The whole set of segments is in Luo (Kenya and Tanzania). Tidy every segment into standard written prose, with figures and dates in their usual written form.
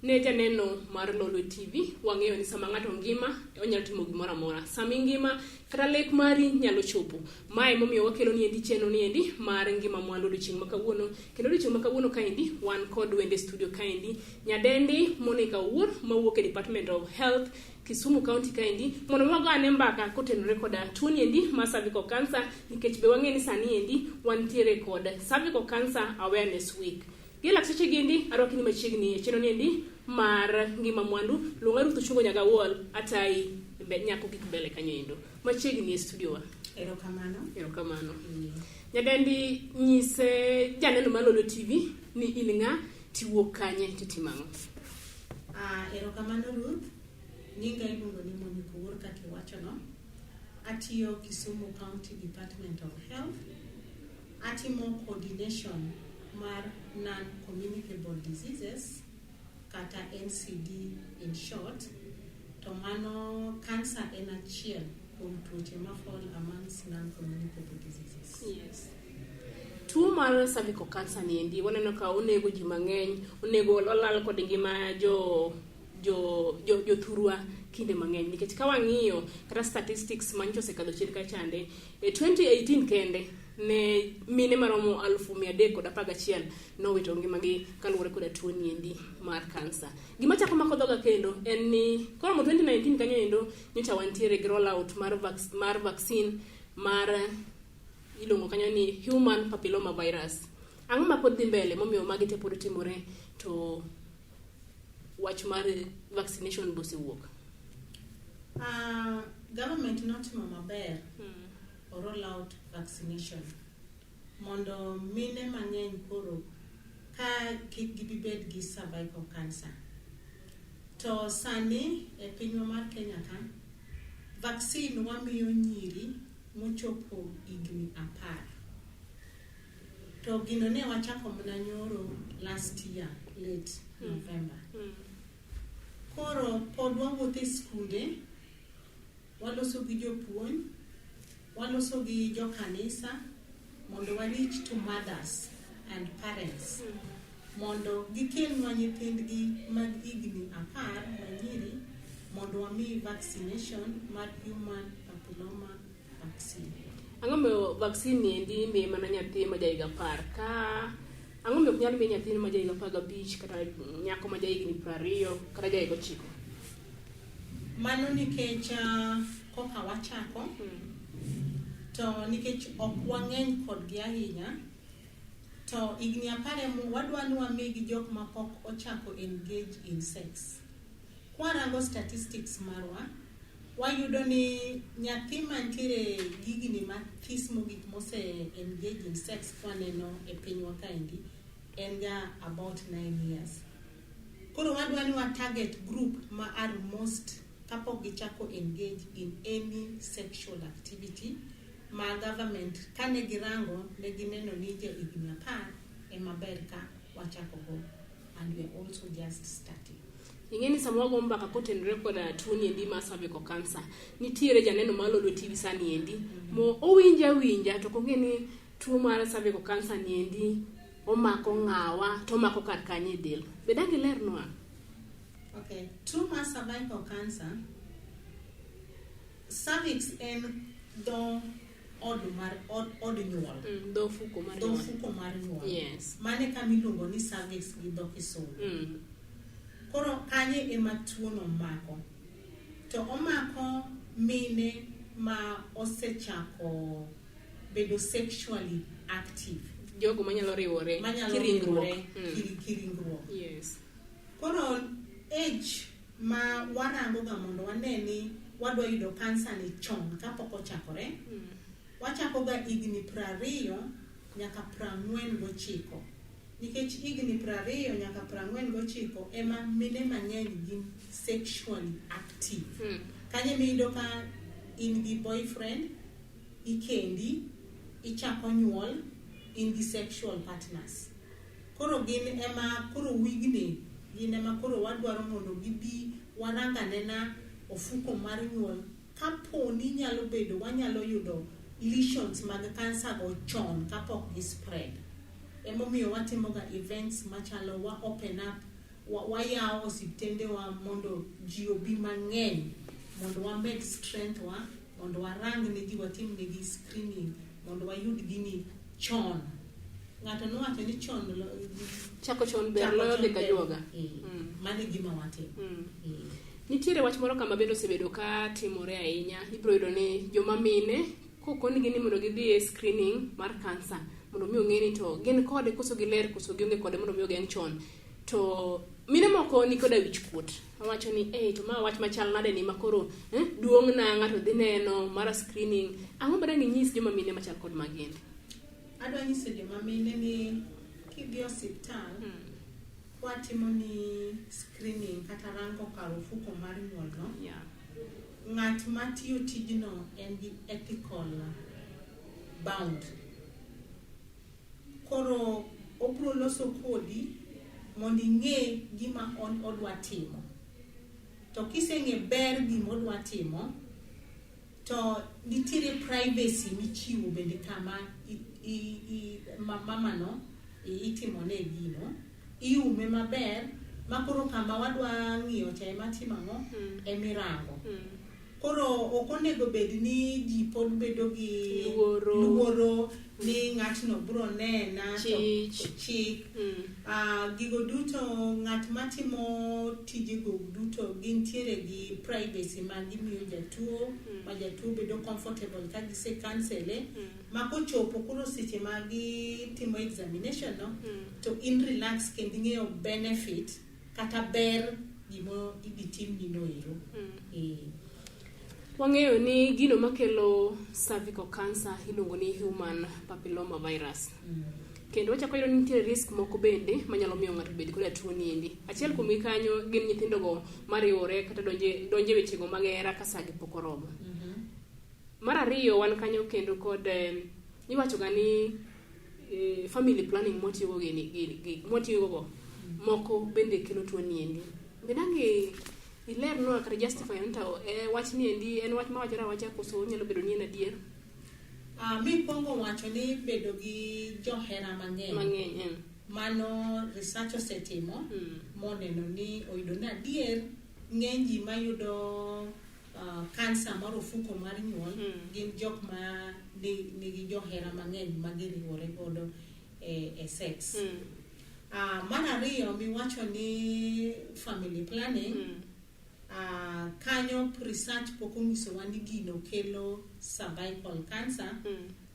Ne janeno mar Lolwe TV, wang'eyo ni sama ng'ato ngima, onyalo timo gimoro amora. Sama ingima, kata lek mari nyalo chopo. Mae momiyo wakelo ni endi chenro ni endi mar Ngima Mwandu odiochieng' ma kawuono. Kendo odiochieng' ma kawuono kaendi, wan kod wende studio kaendi. Nyadendi Monica Owuor mawuok e Department of Health, Kisumu County kaendi, mondo wago ane mbaka kotenore koda tuo ni endi mar cervical cancer, nikech be wang'eyo ni sani endi wantiere kod Cervical Cancer Awareness Week. Gi lakteche giendi arwaki ni machiegni e chenro niendi mar Ngima Mwandu. Luonga Ruth Ochungo Nyagawuol atayi nyako gik mbele kanyo endo. Machiegni e studio wa. Erokamano. Erokamano. Nyadendi nyise janeno mar Lolwe TV ni in ng'a, tiwuok kanye, titimo ang'o? Erokamano Ruth. Nyinga iluongo ni Monica Owuor kaka iwachono. Atiyo Kisumu County Department of Health. Atimo coordination mar non-communicable diseases kata NCD in short. To mano cancer en achiel kuom tuoche ma fall amongst non-communicable diseases. Yes. Tuo mar cervical cancer ni endi waneno ka onego ji mang'eny, onego olal kod ngima jo jo jo jothurwa kinde mang'eny nikech ka wang'iyo kata statistics manyocha osekadho chien kachande e 2018 kende ne mine maromo 311,000 nowito ngimagi kaluwore koda tuo ni endi mar kansa. Gima chako mako dhoga kendo en ni koromo 2019 kanyo endo nyocha wantiere gi rollout mar, mar vaccine mar iluongo kanyo ni human papilloma virus. Ang'o ma pod dhi mbele momiyo magi te pod timore to wach mar vaccination be osewuok? Government notimo maber o roll out vaccination mondo mine mang'eny koro ka kik gibibed gi cervical cancer. To sani e pinywa mar Kenya ka, vaccine wamiyo nyiri mochopo higni 10. To gino ne wachako mana nyoro last year, late November. Koro pod wawuotho e skunde, waloso gi jopuonj, waloso gi jokanisa mondo wa reach to mothers and parents mondo gikelnwa nyithindgi mag higni 10 manyiri mondo wami vaccination mar human papilloma vaccine. Ang'o momiyo vaccine ni endi imiye mana nyathi ma jahiga 10 ka ang'o momiyo ok nyal miye nyathi ma jahiga 15 kata nyako ma jahigni 20 kata jahiga 9? Mano nikech koka wachako to nikech ok wang'eny kodgi ahinya to higni 10 ema wadwa ni wamigi jok mapok ochako engage in sex. Kwarango statistics marwa, wayudo ni nyathi mantiere gi higni mathis mogik mose engage in sex kwaneno e pinywa kaendi en ga about 9 years. Koro wadwa ni wa target group ma are most kapok gichako engage in any sexual activity ma government kane girango ne gineno ni ja higni 10 ema ber ka wachako go, and we are also just starting. Ing'e ni sama wago mbaka kotenore koda tuo ni endi mar cervical cancer, nitiere janeno mar Lolwe TV sani endi mo owinja awinja to ok ong'e ni tuo mar cervical cancer ni endi omako ng'awa to omako kar kanye e del. Be dang' ilernwa? Okay, tuo mar cervical cancer, cervix en dho od mar od nyuol. Dho ofuko mar Dho nyuol. ofuko mar nyuol. Yes. Mano e kama iluongo ni cervix gi dho kisungu. Koro kanye ema tuono mako. To omako mine ma osechako bedo sexually active. Jogo manyalo riwore Manyalo kiringruok. riwore kiringruok. Yes. Koro age ma warango ga mondo wane ni wadwa yudo kansa ni chon kapok ochakore. Wachako ga higni 20 nyaka 49. Nikech higni 20 nyaka 49 ema mine mang'eny gin sexually active. Kanyo ema iyudo ka in gi boyfriend, ikendi, ichako nyuol, in gi sexual partners. Koro gin ema koro wigni, gin ema koro wadwaro mondo gibi warang anena ofuko mar nyuol. Kapo ni nyalo bedo wanyalo yudo lesions mag kansa go chon kapok gi spread. Emomiyo watimoga events machalo wa open up Wayawo osiptendewa mondo ji obi mang'eny, mondo wamed strength wa, mondo warang ne ji, watim negi screening mondo wayud gini chon. Ng'ato nowacho ni chon Chako chon ber chako loyo chon dhi ka ber. juoga. Mano e gima watimo. Nitiere wach moro kama bende osebedo ka timore ahinya. Ibiro yudo ni joma mine kokonigi ni mondo gidhi e screening mar kansa mondo mi ong'e ni to gin kode koso giler koso gionge kode, mondo mi ogeng' chon. To mine moko ni koda wich kuot. Wawacho ni eh, to ma wach machal nade ni makoro duong' na ng'ato dhi neno mara screening. Ang'o ma dang' inyis joma mine machal kod magi endi? Adwa nyiso joma mine ni kidhi osiptal, watimo ni screening kata rango kar ofuko mar nyuol no, ng'at matiyo tijno en gi ethical bound. Koro obro loso kodi mondo ing'e gima odwa timo. To kiseng'e ber gima odwa timo, to nitiere privacy michiwo bende kama mamano itimone gino. Iume maber, makoro kama wadwa ng'iyo cha ema timo ang'o? Emirango. Koro ok onego bed ni ji pod bedo gi Luoro. luoro ni ng'atno bro nena to Chich. chik. Gigo duto, ng'at matimo tijego duto gintiere gi privacy ma gimiyo jatuo, ma jatuo bedo comfortable ka gise cancel-e, ma kochopo koro seche ma gitimo examination no, to in relax kendo ing'eyo benefit kata ber gimo idhi timni no ero. Wang'eyo ni gino makelo cervical cancer iluongo ni human papilloma virus. Kendo wachako yudo ni nitie risk moko bende manyalo miyo ng'ato bed koda tuo ni endi. Achiel kuomgi kanyo gin nyithindogo mariwore kata donje wechego mag hera ka saa gi pok oromo. Mar ariyo, wan kanyo kendo kod iwacho ga ni family planning mwatiyogo gini, mwatiyogo go moko bende kelo tuo ni endi. Be dang' ilernwa kata justify ni to wach ni endi en wach mawachore awacha koso onyalo bedo ni en adier? Mikwongo wacho ni bedo gi johera mang'eny. Mang'eny. Mano research osetimo moneno ni oyudo ni adier ng'eny ji mayudo kansa mar ofuko mar nyuol gin jok ma nigi johera mang'eny ma giriwore godo e sex. Mar ariyo miwacho ni family planning, kanyo research pok onyisowa ni gino kelo cervical cancer.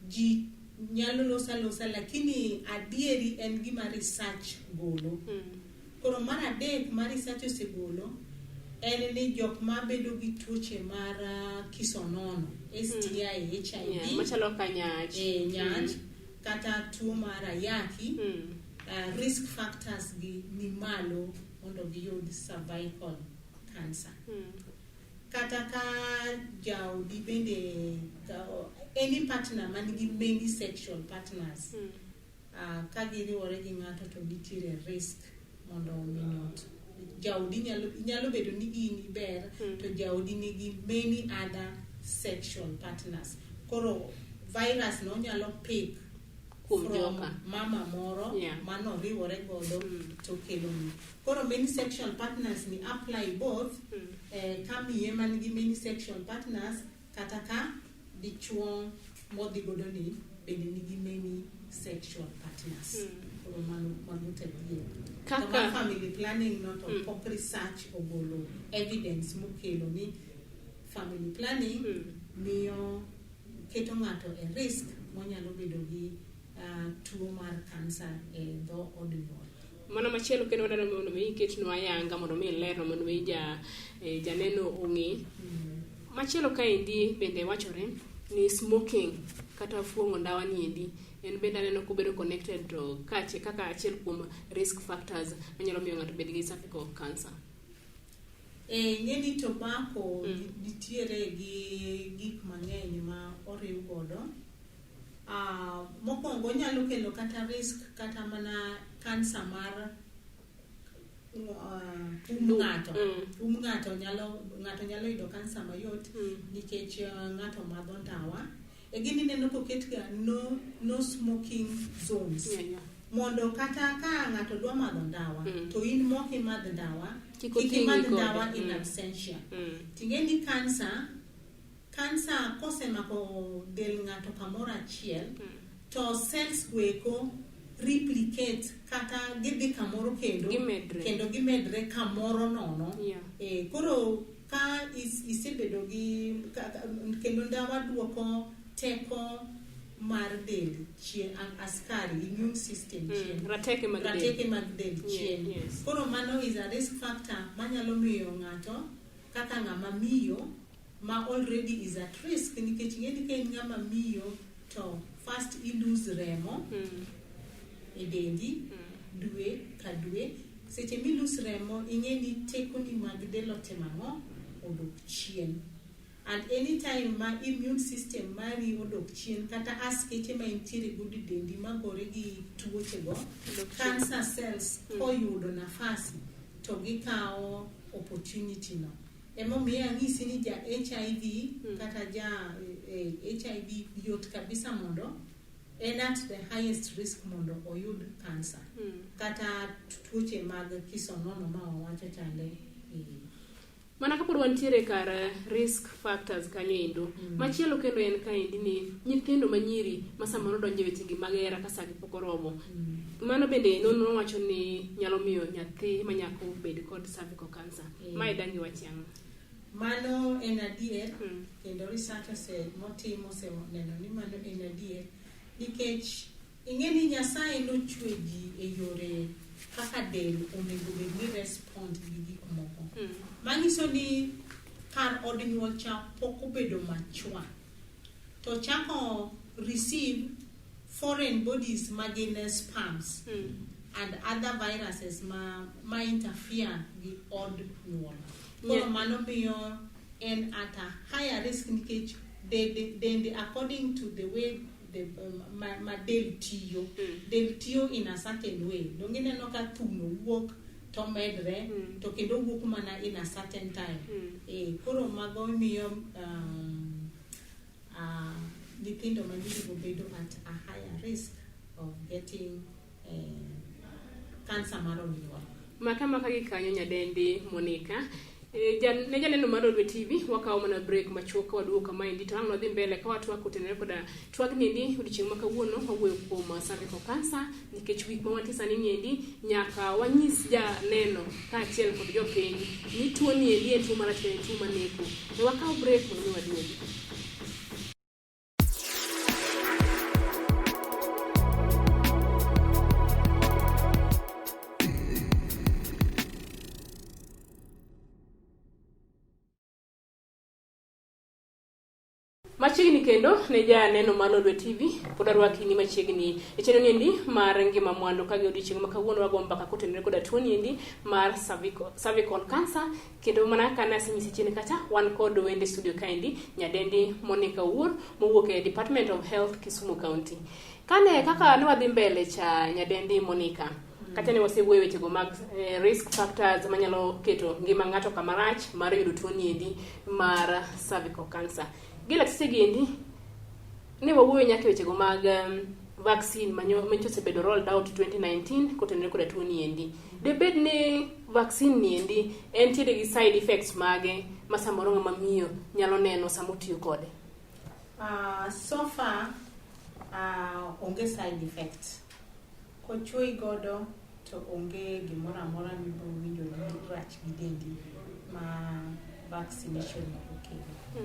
Ji nyalo loso alosa, lakini adieri en gima research golo. Koro mar adek ma research osegolo en ni jok mabedo gi tuoche mar kisonono, STI, HIV, machalo ka nyach. Nyach, kata tuo mar ayaki, risk factors gi ni malo mondo giyud cervical cancer. Kata ka jaodi bende, any partner man gi many sexual partners, ka giriwore gi ng'ato to nitiere risk mondo min ot jaodi nyalo bedo ni in iber, to jaodi nigi many other sexual partners. Koro virus no nyalo pick Kuom from joka. mama moro manoriwore godo to kelo ni. Koro many sexual partners ni apply both, ka miye man gi many sexual partners kata ka dichuo modhi godo ni bende nigi many sexual partners. Koro mano tadier. Kaka To mar family planning no to pok research ogolo evidence mokelo ni family planning miyo keto ng'ato e risk monyalo bedo gi tuo mar kansa e dho od nyuol. Mano machielo kendo wadwaro mondo mi iketnwa ayanga, mondo mi ilerwa, mondo mi janeno ong'e. Machielo kaendi bende wachore ni smoking kata fuong'o ndawa ni endi en bende aneno kobedo connected to kaka achiel kuom risk factors manyalo miyo ng'ato bed gi cervical cancer. Ing'e ni tobacco nitiere gi gik mang'eny ma oriw godo. Mokwongo onyalo kelo kata risk kata mana kansa mar um ng'ato. Um ng'ato nyalo yudo kansa mayot nikech ng'ato madho ndawa. E gini ineno koket ga no smoking zones. Mondo kata ka ng'ato dwa madho ndawa, to in mok imadh ndawa, Kik kik oting'i imadh kode. ndawa in absentia. Ting'e ni kansa kosemako del ng'ato kamoro achiel, to cells goeko replicate kata gidhi kamoro kendo, Gimedre. kendo gimedre kamoro nono. Koro ka isebedo gi kendo ndawa duoko teko mar del chien, askari immune system chien. Rateke mag del. Rateke mag del chien. Koro mano is a risk factor manyalo miyo ng'ato kaka ng'ama miyo ma already is at risk, nikech ing'e ni ka in ng'ama miyo to first i lose remo e dendi dwe ka dwe. Seche mi lose remo ing'e ni tekoni mag del otimo ang'o? Odok chien. And anytime ma immune system mari odok chien kata askeche ma intiere godo e dendi magore gi tuochego, Odok chien. cancer cells koyudo nafasi to gikawo opportunity no. Emomiyo anyisi ni ja HIV kata ja HIV yot kabisa mondo en at the highest risk mondo oyud cancer. Kata tuoche mag kisonono ma wawacho chande. Mana kapod wantiere kar risk factors kanyo endo. Machielo kendo en kaendi ni nyithindo manyiri ma samoro donjo e wechegi mag hera ka sagi pok oromo. Mano bende nonro wacho ni nyalo miyo nyathi ma nyako bed kod cervical cancer. Mae dang' iwachi ang'o? Mano en adier, kendo research motim oseneno ni mano en adier, nikech ing'e ni Nyasaye nochwe ji e yore kaka del onego bed ni respond gi gik moko. Manyiso ni kar od nyuol cha pok obedo mature, to chako receive foreign bodies ma gin sperms and other viruses ma interfere gi od nyuol. Koro mano miyo en at a higher risk nikech dende according to the way the ma del tiyo. Del tiyo in a certain way. Donge ineno ka thuno wuok to medre, to kendo wuok mana in a certain time. Koro mago miyo nyithindo ma nyirigo bedo at a higher risk of getting cancer mar od nyuol. Maka maka gi kanyo nyadendi Monica. Ne janeno mar Lolwe TV, wakawo mana break machuok ka waduogo kama endi to ang' wadhi mbele ka watwak kotenore koda twagni endi odiochieng' ma kawuono wawuoyo kuom cervical cancer nikech wik ma wantie sani ni endi nyaka wanyis janeno kaachiel kod jopiny ni tuo ni endi en tuo marach en tuo maneko. We wakaw break mondo mi waduogi. Machiegni kendo ne janeno mar Lolwe TV, pod arwaki ni machiegni e chenro ni endi mar ngima mwandu ka gi odiochieng' ma kawuono wago mbaka kotenore koda tuo ni endi mar cervical cancer, kendo mana kaka ne asenyisi chien kacha wan kod wende studio kaendi nyadendi Monica Owuor mowuok e Department of Health Kisumu County. Kane kaka ne wadhi mbele cha nyadendi Monica, kata ne wasewuoyo wechego mag risk factors manyalo keto ngima ng'ato kama rach mar yudo tuo ni endi mar cervical cancer. Gi lakteche gi endi ne wawuoyo nyaka e wechego mag vaccine manyocha osebedo rolled out 2019 kotenore koda tuo ni endi. Debed ni vaccine ni endi entiere gi side effects mage ma samoro ng'ama miyo nyalo neno sama otiyo kode? So far, onge side effect. Kochuoyi godo to onge gimoro amora mibiro winjo ni rach gi dendi ma vaccination okelo.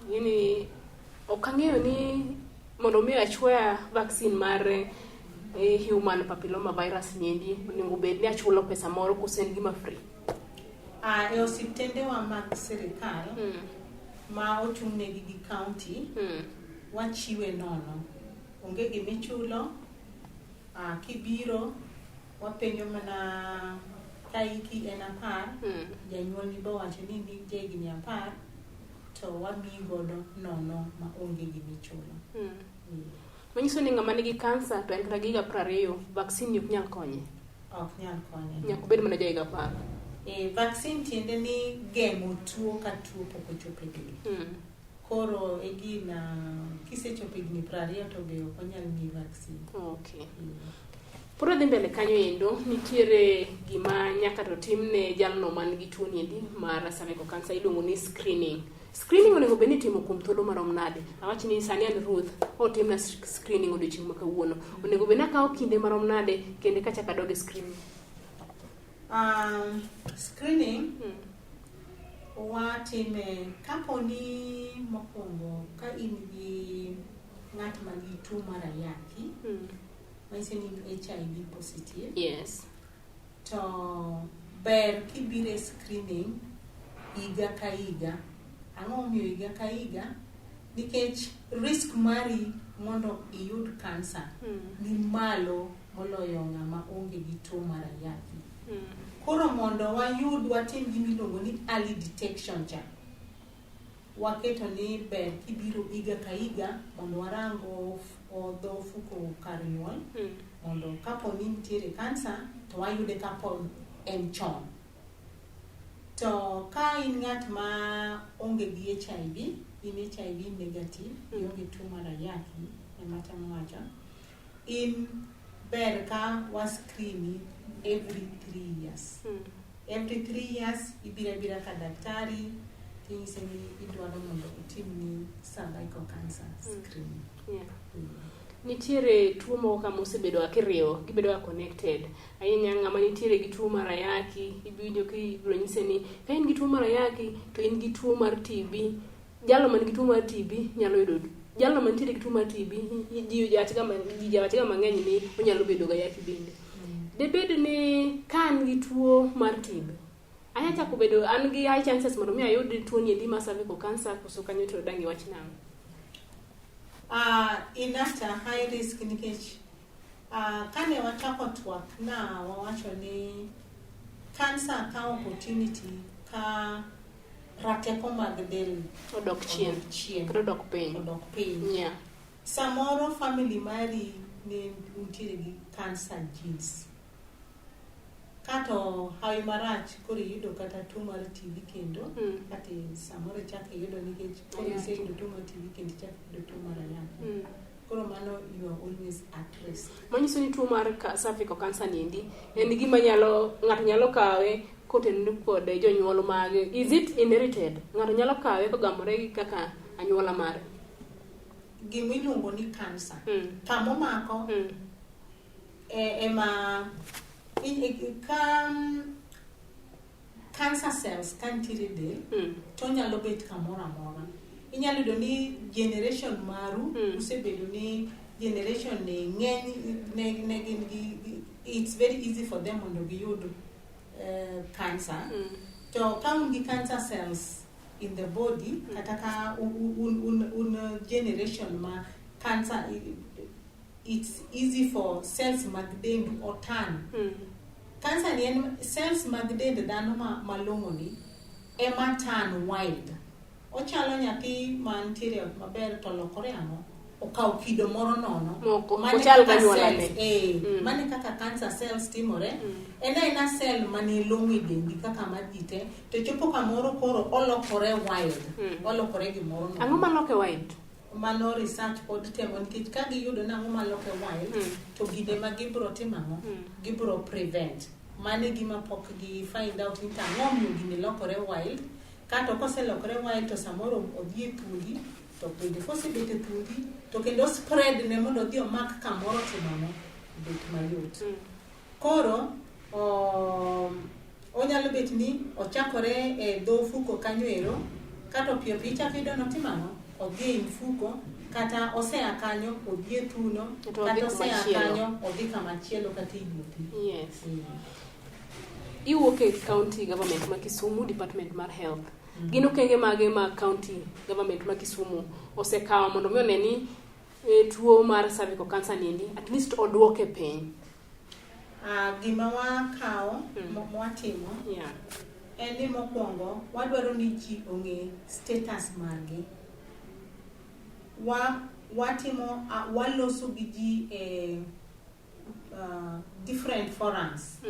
Gini ok ang'eyo ni mondo mi achwoya vaccine mar human papilloma virus ni endi onego bed ni achulo pesa moro koso en gima free? E osiptendewa mag sirikal ma ochung'negi gi county, wachiwe nono. Onge gimichulo. Kibiro wapenjo mana ka hiki en 10, janyuolni bo wacho ni in jahigni 10, to wamiyi godo nono ma onge gimichulo. Manyiso ni ng'ama nigi kansa to en kata gi higa 20, vaccine ni ok nyal konye. Ok nyal konye. Nyaka obed mana jahiga 10. Vaccine tiende ni geng'o tuo ka tuo pok ochopo e del. Koro e gina kisechopo higni 20 to be ok onyal miyi vaccine. Okay. Pod wadhi mbele kanyo endo, nitiere gima nyaka to timne jalno man gi tuo ni endi mar cervical cancer iluongo ni screening. Screening onego bed ni itimo kuom thuolo marom nade? Awach ni sani an Ruth, otimna screening odiochieng' ma kawuono. Onego bed ni akawo kinde marom nade kendo kachako adog e screening? Screening watime kaponi mokwongo ka in gi ng'at ma gi tuo mar ayaki, manyiso ni in HIV positive, to ber kibiro e screening higa ka higa. Ang'o momiyo higa ka higa? Nikech risk mari mondo iyud kansa ni malo moloyo ng'ama onge gi tuo mar ayaki. Koro mondo wayud watim gima iluongo ni early detection cha, waketo ni ber kibiro higa ka higa mondo warang dho ofuko kar nyuol, mondo kapo ni nitiere kansa to wayude kapod en chon. To ka in ng'at ma onge gi HIV, in HIV negative, ionge tuo mar ayaki, ema atemo wacho, in ber ka wa screen every 3 years. Every 3 years ibiro abira ka daktari tinyise ni idwaro mondo otimni cervical cancer screening. Nitiere tuo moko kama osebedo ga kiriwo, gibedo ga connected. Ahinya ng'ama nitiere gi tuo mar ayaki, ibiro ibiro nyise ni ka in gi tuo mar ayaki to in gi tuo mar TB. Jalo man gi tuo mar TB nyalo yudo jalno mantiere gi tuo mar TB, ji jawacho ga mang'eny ni onyalo bedo ga ayaki bende. Debed ni ka an gi tuo mar TB, anya chako bedo an gi high chances mondo mi ayud tuo ni endi mar cervical cancer koso kanyo to dang' iwach nang'o? In at a high risk nikech kane wachako twak na wawacho ni cancer ka opportunity ka rateko mag del odok chien, odok chien, kata odok piny. Odok piny. Samoro family mari ne nitiere gi cancer genes. Kato hawi marach koro iyudo kata tuo mar TB kendo, kata samoro ichako iyudo nikech koro Ayaki. iseyudo tuo mar TB kendo ichako iyudo tuo mar ayaki. Koro mano you are always at risk. Manyiso ni tuo mar cervical cancer ni endi en gima nyalo ng'ato nyalo kawe kotenore kod jonyuol mage. Is it inherited? Ng'ato nyalo kawe kogamore gi kaka anyuola mare. Gima iluongo ni cancer. Kamomako ema ka cancer cells ka nitiere e del, to onyalo bet kamoro amora. Inyalo yudo ni generation maru usebedo ni generation ni ng'eny ne gin gi, it's very easy for them mondo giyud cancer. To ka un gi cancer cells in the body, kata ka un generation ma cancer, it's easy for cells mag dendu otan. Cancer ni en cells mag dend dhano malong'o ni ema turn wild. Ochalo nyathi mantiere ot maber to lokore ang'o? Okawo kido moro nono. Moko, Mane ochal kaka gi anyuolane. cells, mane kaka cancer cells timore. En aena cell mane long'o e dendi kaka mar ji te, to chopo kamoro koro olokore wild. Olokore gimoro nono. Ang'o maloke wild? Mano research pod temo nikech ka giyudo ni ang'o maloke wild, to gine ma gibro timo ang'o? Gibro prevent. Mano e gima pok gi find out ni to ang'o omiyo gini lokore wild. Kato koselokore wild to samoro odhi e thuondi, to bende kosebet e thuondi to kendo spread ne mondo odhi omak kamoro timo ang'o? Bet mayot. Koro onyalo bet ni ochakore e dho ofuko kanyo ero, kato piyo piyo ichako iyudo ni otimo ang'o? Odhi e mfuko, kata osea kanyo odhi e thuno, To odhi kata osea kumachielo. kanyo odhi kamachielo kata e yuothi. Iwuok e county government ma Kisumu, department mar health. Gin okenge mage ma county government ma Kisumu osekawo mondo mi one ni tuo mar cervical cancer ni endi at least oduoke piny? Gima wakawo, mwatimo, en ni mokwongo wadwaro ni ji ong'e status margi. Watimo, waloso gi ji e different forums.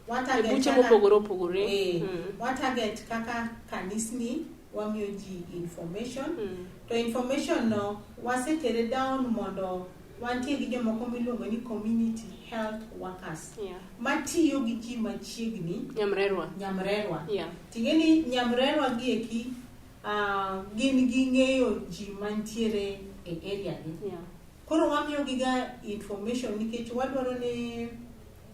Wa E target buche kaka mopogore opogore. Wa target kaka kanisni, Wamiyo ji information. Mm. To information no wasetere down mondo wantie gi jomoko miluongo ni community health workers matiyo gi ji machiegni. Nyamrerwa. Nyamrerwa. Ting'e ni nyamrerwa gi eki gin ging'eyo ji mantiere e area gi. Koro wamiyo giga information nikech wadwaro ni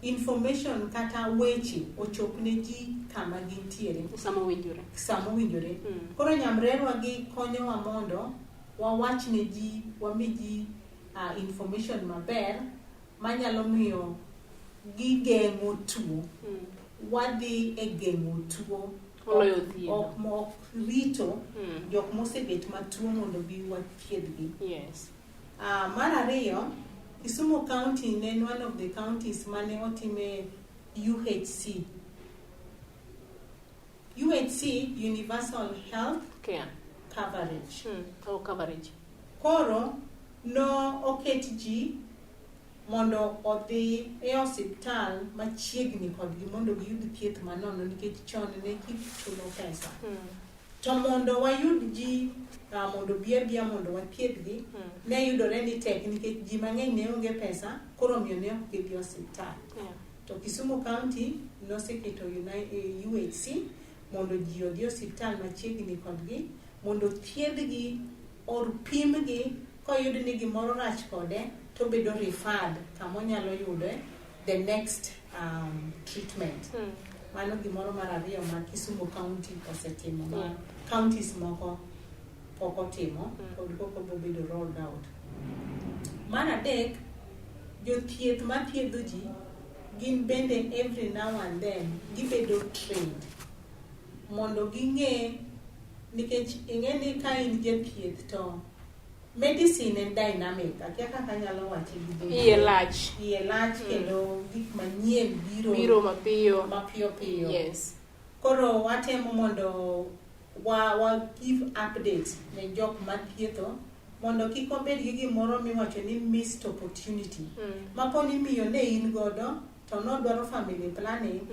information kata weche ochop ne ji kama gintiere. Sama owinjore. Sama owinjore. Koro nyamrerwa gi konyowa mondo wawach ne ji, wami ji information maber manyalo miyo gigeng'o tuo. Wadhi e geng'o tuo. Moloyo thiedho. Ok rito jok mosebet matuo mondo bi wathiedhgi. Mar ariyo, Kisumu County ne en one of the counties mane otime UHC. UHC, Universal Health Care. Coverage. Oh, coverage. Koro no oket ji mondo odhi e osiptal machiegni kodgi mondo giyud thieth manono nikech chon ne kichulo pesa. To mondo wayud ji mondo bi abia mondo wathiedhgi, ne yudore ni tek nikech ji mang'eny ne onge pesa, koro omiyo ne ok gidhi osiptal. To Kisumu County noseketo UHC mondo ji odhi osiptal machiegni kodgi mondo thiedhgi or pimgi koyud ni gimoro rach kode to bedo referred kama onyalo yude the next treatment. Mano gimoro mar ariyo ma Kisumu County osetimo ma counties moko pok otimo, pod pok obedo rolled out. Mar adek, jothieth mathiedho ji gin bende every now and then gibedo trained mondo ging'e nikech ing'e ni ka in jathieth to medicine en dynamic, akia kaka anyalo wache gi dho. Iye lach. Iye lach kendo gik manyien biro Biro mapiyo. mapiyo piyo. Yes. Koro watemo mondo wa give update ne jok mathietho mondo kik wabed gi gimoro miwacho ni missed opportunity. Mapo ni miyo ne in godo to nodwaro family planning,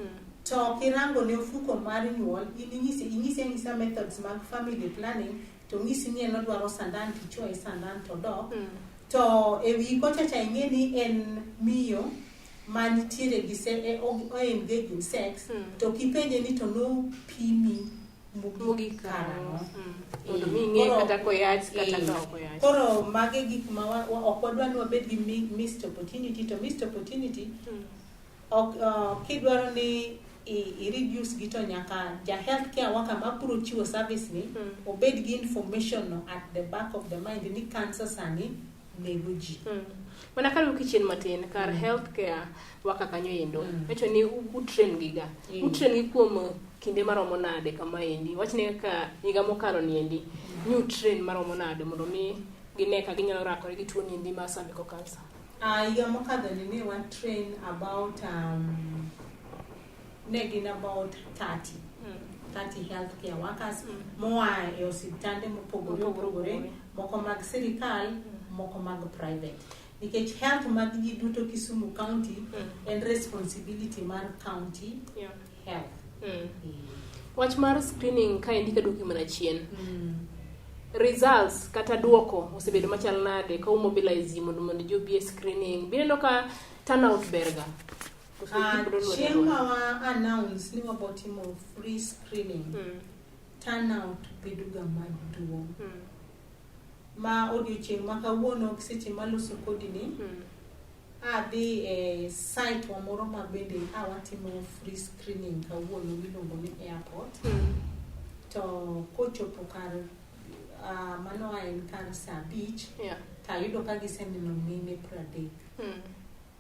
to ok irango ne ofuko mar nyuol, in inyise anyisa methods mag family planning to ng'isi ni en odwaro sandan tichuoye sandan to dok. To e wiyi kocha cha ing'e ni en miyo manitiere gi o engage in sex, to kipenje ni to nopimi Mogik mogik karang'o. Mondo mi ing'e kata koyach kata ka ok oyach. Koro mage gik ma ok wadwa ni wabed gi missed opportunity, to missed opportunity ok kidwaro ni i reduce gi to nyaka ja healthcare worker ma biro chiwo service ni obed gi information no at the back of the mind ni cancer sani nego ji. Mana kaluwo kichien matin kar healthcare worker kanyo endo, wacho ni utrain gi ga. Utrain gi kuom kinde maromo nade kama endi? Wachne kaka higa mokalo ni endi, ni utrain maromo nade mondo mi gine ka ginyalo rakore gi tuo ni endi mar cervical cancer? Higa mokadho ni ne wa train about ne gin about 30. 30 healthcare workers moa e osiptande mopogore Mopogore opogore, opogore. moko mag sirikal, moko mag private. Nikech health mag ji duto Kisumu County en responsibility mar county health. Wach mar screening ka endi kaduoki mana chien. Results kata duoko osebedo machal nade ka umobilize ji mondo ji obi e screening? Bineno ka turnout ber ga? Koso ji biro luore Chieng' aluora? ma wa announce ni wabotimo free screening, turnout bedo ga maduong'. Ma odiochieng' ma kawuono seche maloso kodi ni, adhi e site wa moro ma bende a watimo free screening kawuono miluongo ni airport. To kochopo kar mano a en kar saa 5, tayudo ka giseneno mine 30.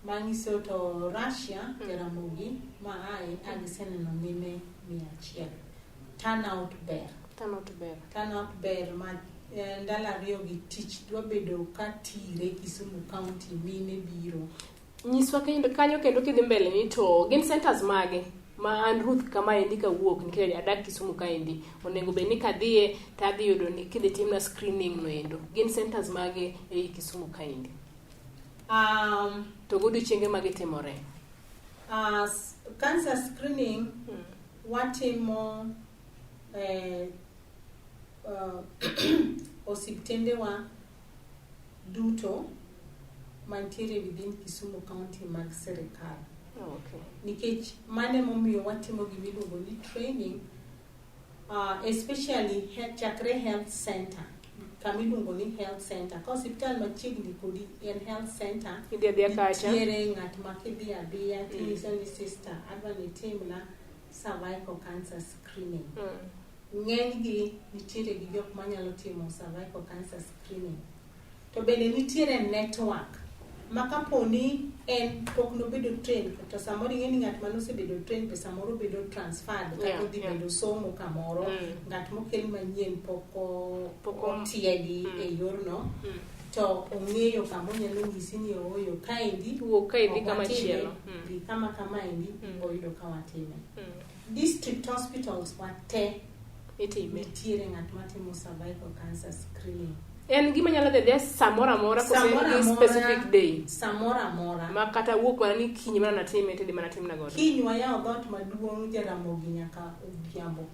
Manyiso to Russia, Jaramogi, ma ae, a giseneno mine 100. Turnout ber. Turnout ber. Turnout ber ma ndalo ariyo gi tich dwa bedo ka tire Kisumu County mine biro. Nyiswa kanyo kendo kidhi mbele ni to gin centers mage ma an Ruth kama endi kawuok nikech adak Kisumu kaendi onego bed ni kadhiye to adhi yudo ni kidhi timna screening no endo gin centers mage ei Kisumu kaendi? To godiochienge mage timore? Cancer screening watimo Osiptendewa duto mantiere within Kisumu County mag sirikal. Nikech mano emomiyo watimo gima iluongo ni training, especially chakre health center, kama iluongo ni health center. Ka osiptal machiegni kodi en health center, Idhi adhiya kacha. Nitiere ng'at ma kidhi adhiya tinyiso ni, "Sister, adwa ni itimna cervical cancer screening." Ng'enygi nitiere gi jok manyalo timo cervical cancer screening. To bende nitiere network ma kapo ni en pok nobedo trained, to samoro ing'e ni ng'at manosebedo trained be samoro bedo transferred kata odhi bedo somo kamoro, ng'at mokel manyien pok Pok otiegi e yorno, to ong'eyo kama onyalo nyisi ni, "Ooyo, kaendi Wuok ka idhi ok kama watime, chielo. Dhi kama kamaendi oyudo ka watime." District hospitals wate Itime. nitiere ng'at matimo cervical cancer screening. En gima nyalo dhi adhiya samoro amora kose Samoro en gi amora, specific day? Samoro amora. Ma kata wuok mana ni kiny mana natime, tidhi mana timna godo. Kiny wayawo dhoot maduong' Jaramogi nyaka odhiambo.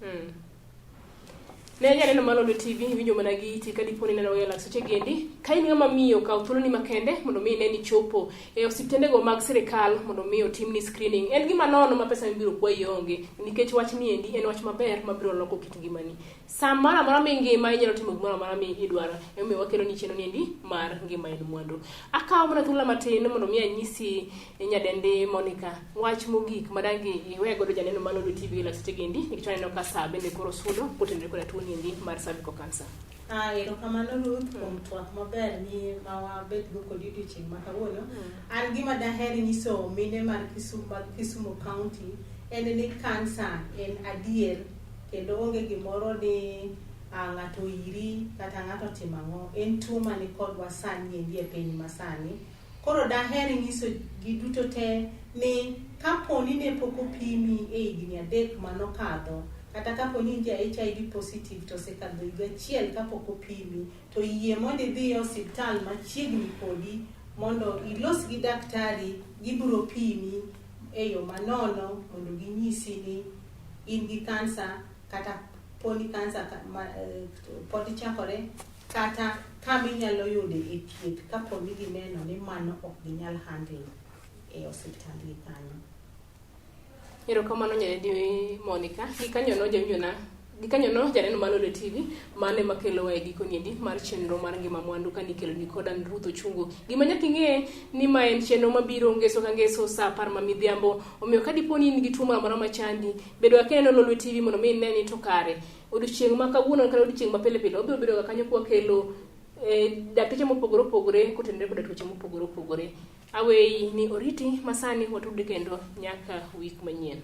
Ne janeno mar Lolwe TV, iwinjo mana gi iti ka dipo ni ineno e lak seche gendi. Ka in ng'ama miyo, kaw thuoloni makende mondo mi ine ni chopo e osiptendego mag sirikal mondo mi otimni screening. En gima nono ma pesa mibiro kwayi onge, nikech wach ni endi en wach maber mabiro loko kit ngimani. Sa moro amora mingima inyalo timo gimoro amora mi idwaro. Emomiyo wakelo ni chenro ni endi mar Ngima en Mwandu. Akawo mana thuolo matin mondo mi anyisi, nyadendi Monica, wach mogik madang' iwe godo janeno mar Lolwe TV e lak seche gendi, nikech waneno ka sa bende koro sudo kotenore koda tuo ni endi mar cervical cancer. Ah, erokamano Ruth kuom twak maber ni ma wabetgo kodi odiochieng' ma kawuono. An gima daher nyiso mine mar Kisumu, mag Kisumu County en ni kansa en adier kendo onge gimoro ni ng'ato iri kata ng'ato timo ang'o. En tuo mani kodwa sani endi e piny masani. Koro daher nyiso gi duto te ni kapo ni ne pok opimi e higni 3 manokadho, kata kapo ni in ja HIV positive to osekadho higa achiel kapok opimi, to yie mondo idhi e osiptal machiegni kodi mondo ilos gi daktari, gibiro pimi e yo manono mondo ginyisi ni in gi kansa kata poni kansa pod chakore, kata kama inyalo yude e thieth kapo ni gineno ni mano ok ginyal handle e osiptandgi kanyo. Erokamano, nyadendi Monica. Gikanyono jawinjona, gikanyono janeno mar Lolwe TV, mano ema kelowa e giko niendi mar chenro mar Ngima Mwandu ka nikelo ni koda Ruth Ochungo. Gima nyaka ing'e ni ma en chenro mabiro ngeso ka ngeso sa 10 ma midhiambo. Omiyo ka dipo ni in gi tuo moro amora machandi, bedo ka kineno Lolwe TV mondo mi ine ni to kare odiochieng' ma kawuono kata odiochieng' ma pile pile wabiro bedo ga kanyo kwakelo dakteche mopogore opogore kotenore koda tuoche mopogore opogore. Aweyi ni oriti masani watudre kendo nyaka wik manyien.